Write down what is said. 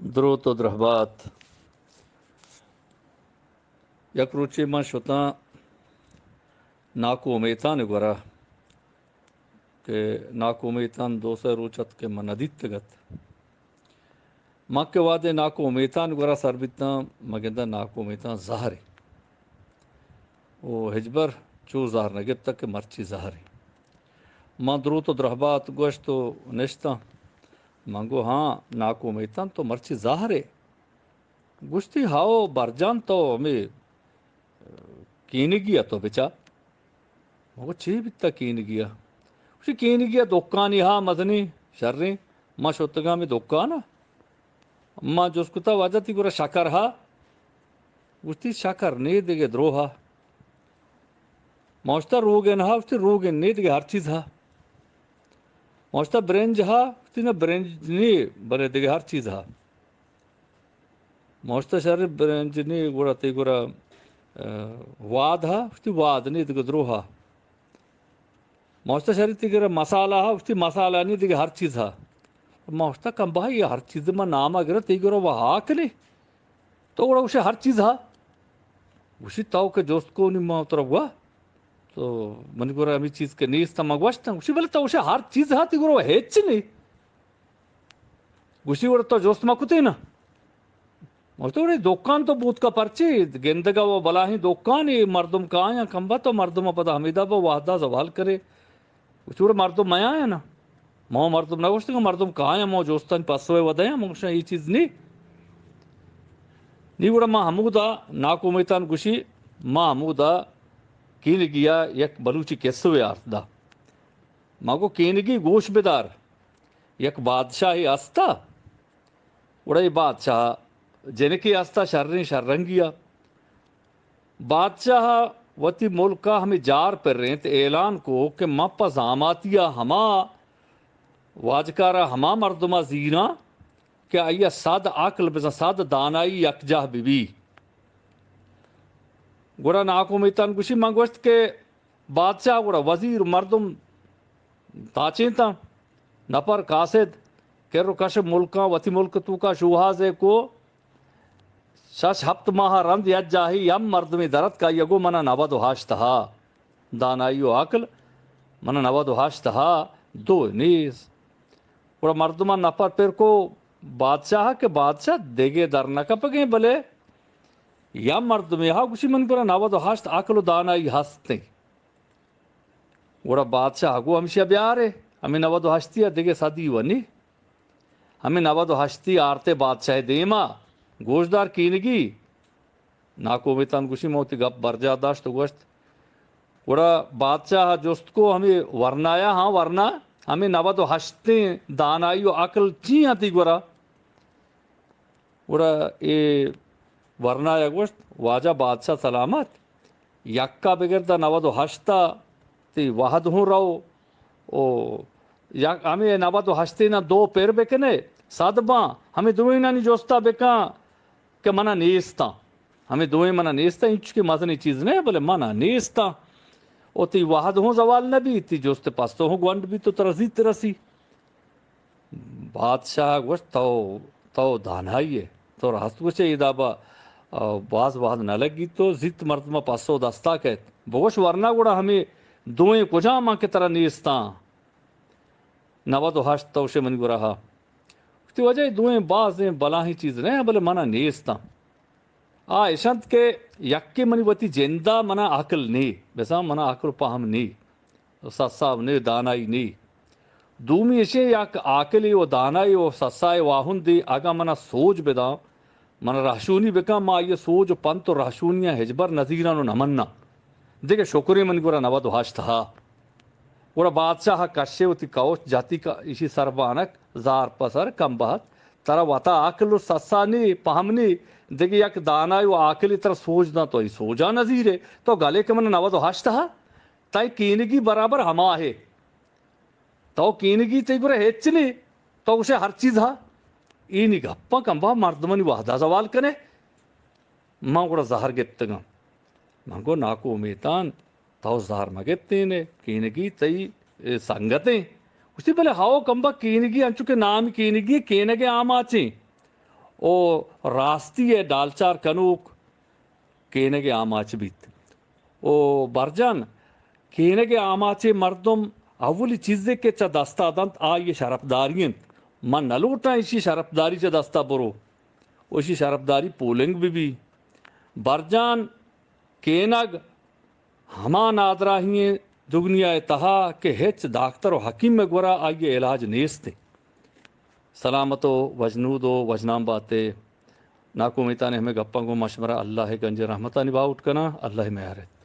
دروت و درہبات۔ یک روچے من شتاں ناکو امیتان گورا کہ ناکو امیتان دو سہ روچ ات کہ من ندیتگ ات۔ من کہ وہدے ناکو امیتان گورا سر بیتاں، من گنداں ناکو امیتان زہرے۔ و ہچبر چو زہر نہ گپتگ کہ مرچی زہرے۔ من دروت و درہبات گوشت و نشتاں۔ من گو، ہاں، ناکو امیتان تو مرچی زہرے۔ گوشتی، ہاو برجان تو ہمے کینگی ء تو بچا۔ من گو، چے بیتا کینگی ء؟ گوشتی، کینگی ء دکانی ہا مزنی شریں۔ ما شتگاں ہمے دکان ء۔ ما جست کتا، واجہ تی گورا شکر ہا؟ گوشتی، شکر نے دگہ دروہ ہا۔ ما گوشتا، روگن ہا؟ گوشتی، روگن نے دگہ ہر چیز ہا۔ ما گوشتا، برنج ہا؟ گوشتی، نہ برنج نے، بلے دگہ ہر چیز ہا۔ ما گوشتا، شر برنج نی گڑا تئی گورا، اه، واد ہا؟ گوشتی، واد نی دگہ دروہ ہا۔ ما گوشتا، شر تئی گورا مسالہ ہا؟ گوشتی، مسالہ نی دگہ ہر چیز ہا۔ ما گوشتا، کم بہا یہ ہر چیز ما نام ء گرا تئی گورا وہ ہا کلی؟ تو گڑا گوشے ہر چیز ہا۔ گوشی، تو کہ جست کو نی ما ترا گوا۔ تو منی گورا ہمیں چیز کہ نیست ما گوشتا۔ گوشی، بلے تو گوشے ہر چیز ہا، تئی گورا وہ ہچ نی۔ گوشی، وڑ تو جست مہ کتے نا؟ گوشت، وڑے دکان تو بوت کا پرچی؟ گندگا و بلاہیں دکانے، مردم کایاں کمبا، تو مردم پدا ہمیدا با وہدا زوال کرے۔ گوشت، وڑے مردم میایاں نا؟ ما مردم نہ گوشتگا، مردم کایاں، ما جستانی پسوے ودیاں، ما گوشاں، اے چیز نی۔ نی وڑا ما ہمودا ناکو امیتان گوشی، ما ہمودا کینگیا یک بلوچی قصوے آرت دا۔ ما گو، کینگی گوش بدار، یک بادشاہے ہستا، گڑا اے بادشاہ جنکے ہستا شریں شررنگی ء۔ بادشاہ ء وتی ملک ء ہمے جار پرینت، اعلان کو کہ من پہ زاماتی ء ہما واجکار ء ہما مردم ء زیراں کہ آئی ء صد عقل بزاں، صد دانائی یکجاہ بہ بی۔ گڑا ناکو امیتان گوشی، من گوشت کہ بادشاہ گڑا وزیر مردم تاچینتاں، نپر قاصد کر و کش ملکاں، وتی ملک توکا شوہازے کو، شش ہپت ماہ رند یک جاہی یم مردمی درت کا یگو منا نود و ہشت ہا دانائی و عقل، منا نود و ہشت ہا دو نیز۔ گڑا مردمان نپر پر کو بادشاہ کہ بادشاہ دگہ در نہ کپگیں، بلے یم مردمے ہا گوشی من گڑا نود و ہشت عقل و دانائی ہستیں۔ گڑا بادشاہ گو ہمشیا بیارے، ہمیں نود و ہشتی ء دگہ صدی و نی۔ ہمیں نود و ہشتی آرتے بادشاہ دیما، گوشدار کینگی۔ ناکو امیتان گوشی، من وتی گپ برجاہ داشت و گوشت۔ گڑا بادشاہ جست کو ہمیں ورنایا، ہاں ورنا، ہمیں نود و ہشتیں دانائی و عقل چی ہیں تئی گورا؟ گڑا اے ورنایا گوشت، واجہ بادشاہ سلامت، یکا بگر دا نود و ہشتا تئی وہد ہوں رو، او یک ہمیں نود و ہشتینا دو پر بکنے، صد باں، ہمیں دوئینانی جستا بکاں کہ منا نیستاں۔ ہمیں دوئیں منا نیستاں، انچو کہ مزنی چیز نہ، بلے منا نیستاں۔ او تئی وہد ہوں زوال نہ بیت، تئی جست پستو ہوں گونڈ بیت، تو ترا زیت رسی۔ بادشاہ گوشت، تو، تو دانائی ئے، تو راست گوشے، ادا با، آ، باز وہد نہ لگی، تو زیت مردم پسو دستا کیت۔ بگوش ورنا گڑا ہمیں دوئیں کجام آں کہ ترا نیستاں؟ نود و ہشت تو شے منی گورا ہا۔ گوشتی، واجہ، اے دوئیں بازیں بلاہیں چیز نہ، بلے منا نیستاں۔ آ اشنت کہ یکے منی وتی جندا منا عقل نی، بزاں منا عقل و پہم نی، سسا نی، دانائی نی۔ دومی اشیں یک عاقلے و دانائے و سسائے واہندے اگاں منا سوج بداں، منا رہشونی بکاں، ما آئی سوج و پنت و رہشونیاں ہچبر نزیراں و نمناں۔ دگہ شکریں منی گورا نود و ہشت ہا۔ گڑا بادشاہ کشے وتی کئوچ جتی کا ایشی سر بانک، زار پہ سر کم بہت، ترا وتا عقل و سسا نی، پہم نی، دگہ یک دانائے و عاقلے ترا سوج داں، تو ای سوجا نزیرے، تو گلے کہ من نود و ہشت ہا، تئی کینگی برابر ہما ہے۔ تو کینگی تئی گورا ہچ نی، تو گوشے ہر چیز ہا۔ اینی گپاں کمبا مردمانی وہدا زوال کنے۔ من گڑا زہر گپتگاں۔ من گو ناکو امیتان، تو زہر مگپتینے، کینگی تئی، اے، سنگتیں۔ گوشتی، بلے ہاو کمبا کینگی انچو کہ نام کینگی کینگے آماچیں۔ و راستی ء ڈالچار کنوک کینگ ء آماچ بیت۔ و برجان، کینگ ء آماچیں مردم اولی چیزے کہ چہ دستا دنت، آئی ء شرپداری انت۔ من نہ لوٹاں ایشی شرپداری چہ دستا برو، و ایشی شرپداری پولنگ بہ بی۔ برجان، کینگ ہما نادراہی ایں دگنیا ء تہا کہ ہچ داکتر و حکیم ء گورا آئی ء علاج نیست انت۔ سلامت و وجنود و وجنام بات ئے۔ ناکو امیتان ء ہمے گپاں گوں ما شمارا اللہ ء گنجیں رحمتانی باہوٹ کناں۔ اللہ ء میار ایت۔